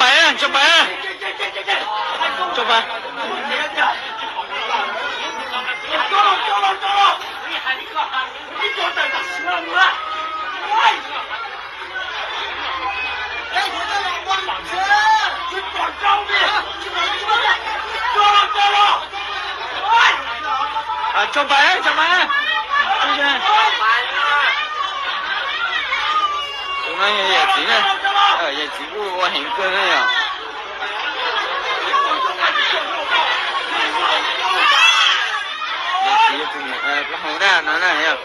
Tso pais, tso pais. Tso pais, tso pais. Tus no yog yawm txiv na, yawm txiv kuj ua heev kawg na yom. Yawm txiv tus plaub hau daj no na yom.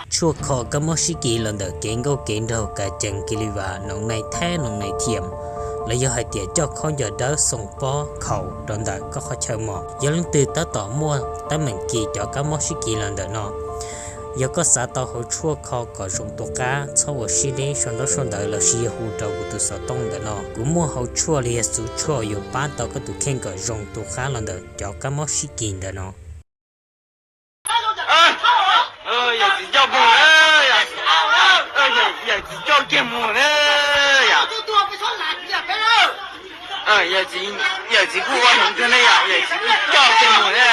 Tshuaj kho kab mob sib kis los ntawm kev nkauj kev nraug kas cees kis li vas noov nai thaib noov nai thiam, los yog hais tias coj khaub ncaws dawb xoo pob khaus rau ntawm koj qhov chaw mos. Yog leej twg tab tom muaj teeb meem kis cov kab mob sib kis los ntawm no, yog koj xav tau hauv tshuaj kho kom zoo tu qab, txhob ua siab deb sau ntaub sau ntawv los sis yog hu rau kuv tus xov tooj ntawm no. Kuv muaj hauv tshuaj los yog xuv tshuaj yuav pab tau koj tus kheej kom zoo tu qab los ntawm cov kab mob sib kis ntawm no. Yawm txiv coj mus, yawm txiv coj kiag mus ne yom. Yawm txiv kuj ua heev kawg ne yom, yawm txiv kuj coj kiag mus ne.